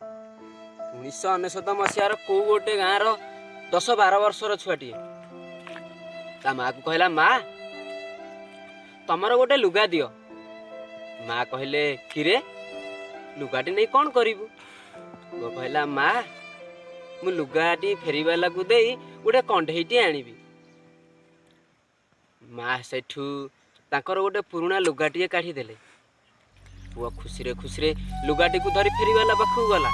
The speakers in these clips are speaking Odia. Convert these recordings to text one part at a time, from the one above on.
1999 ମସିହାର କୋଉ ଗୋଟେ ଗାଁର 10-12 ବର୍ଷର ଛୁଆଟିଏ ତା ମାଆକୁ କହିଲା, ମା, ତମର ଗୋଟେ ଲୁଗା ଦିଅ। ମା କହିଲେ, କିରେ, ଲୁଗାଟି ନେଇ କ'ଣ କରିବୁ? ପୁଅ କହିଲା, ମା, ମୁଁ ଲୁଗାଟି ଫେରିବାଲାକୁ ଦେଇ ଗୋଟେ କଣ୍ଢେଇଟିଏ ଆଣିବି। ମା ସେଠୁ ତାଙ୍କର ଗୋଟେ ପୁରୁଣା ଲୁଗାଟିଏ କାଢ଼ିଦେଲେ। ପୁଅ ଖୁସିରେ ଖୁସିରେ ଲୁଗାଟିକୁ ଧରି ଫେରିବାଲା ପାଖକୁ ଗଲା,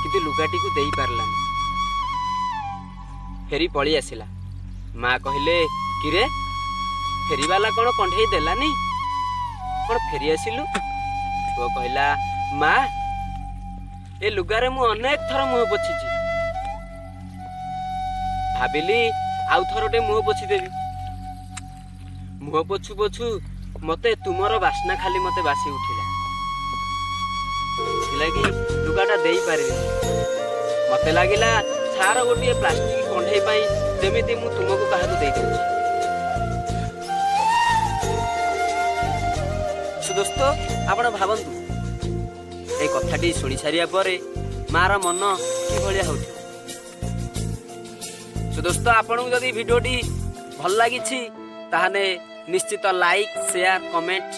କିନ୍ତୁ ଲୁଗାଟିକୁ ଦେଇପାରିଲାନି। ଫେରି ପଳେଇ ଆସିଲା। ମା କହିଲେ, କିରେ, ଫେରିବାଲା କ'ଣ କଣ୍ଢେଇ ଦେଲାନି? କ'ଣ ଫେରି ଆସିଲୁ? ପୁଅ କହିଲା, ମା, ଏ ଲୁଗାରେ ମୁଁ ଅନେକ ଥର ମୁହଁ ପୋଛିଛି। ଭାବିଲି ଆଉ ଥରଟେ ମୁହଁ ପୋଛିଦେବି। ମୁହଁ ପୋଛୁ ପୋଛୁ ମତେ ତୁମର ବାସ୍ନା ଖାଲି ମତେ ବାସି ଉଠିଲା। ସେଥିଲାଗି ଲୁଗାଟା ଦେଇପାରିଲିନି। ମତେ ଲାଗିଲା ସାର ଗୋଟିଏ ପ୍ଲାଷ୍ଟିକ କଣ୍ଢେଇ ପାଇଁ ଯେମିତି ମୁଁ ତୁମକୁ କାହାକୁ ଦେଇଦେଉଛି। ଦୋସ୍ତ, ଆପଣ ଭାବନ୍ତୁ, ଏଇ କଥାଟି ଶୁଣି ସାରିବା ପରେ ମାର ମନ କିଭଳିଆ ହେଉଥିବ? ସୋ ଦୋସ୍ତ, ଆପଣଙ୍କୁ ଯଦି ଭିଡ଼ିଓଟି ଭଲ ଲାଗିଛି, ତାହେଲେ ନିଶ୍ଚିତ ଲାଇକ୍, ସେୟାର, କମେଣ୍ଟ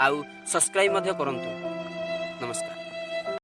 ଆଉ ସବସ୍କ୍ରାଇବ୍ ମଧ୍ୟ କରନ୍ତୁ। ନମସ୍କାର।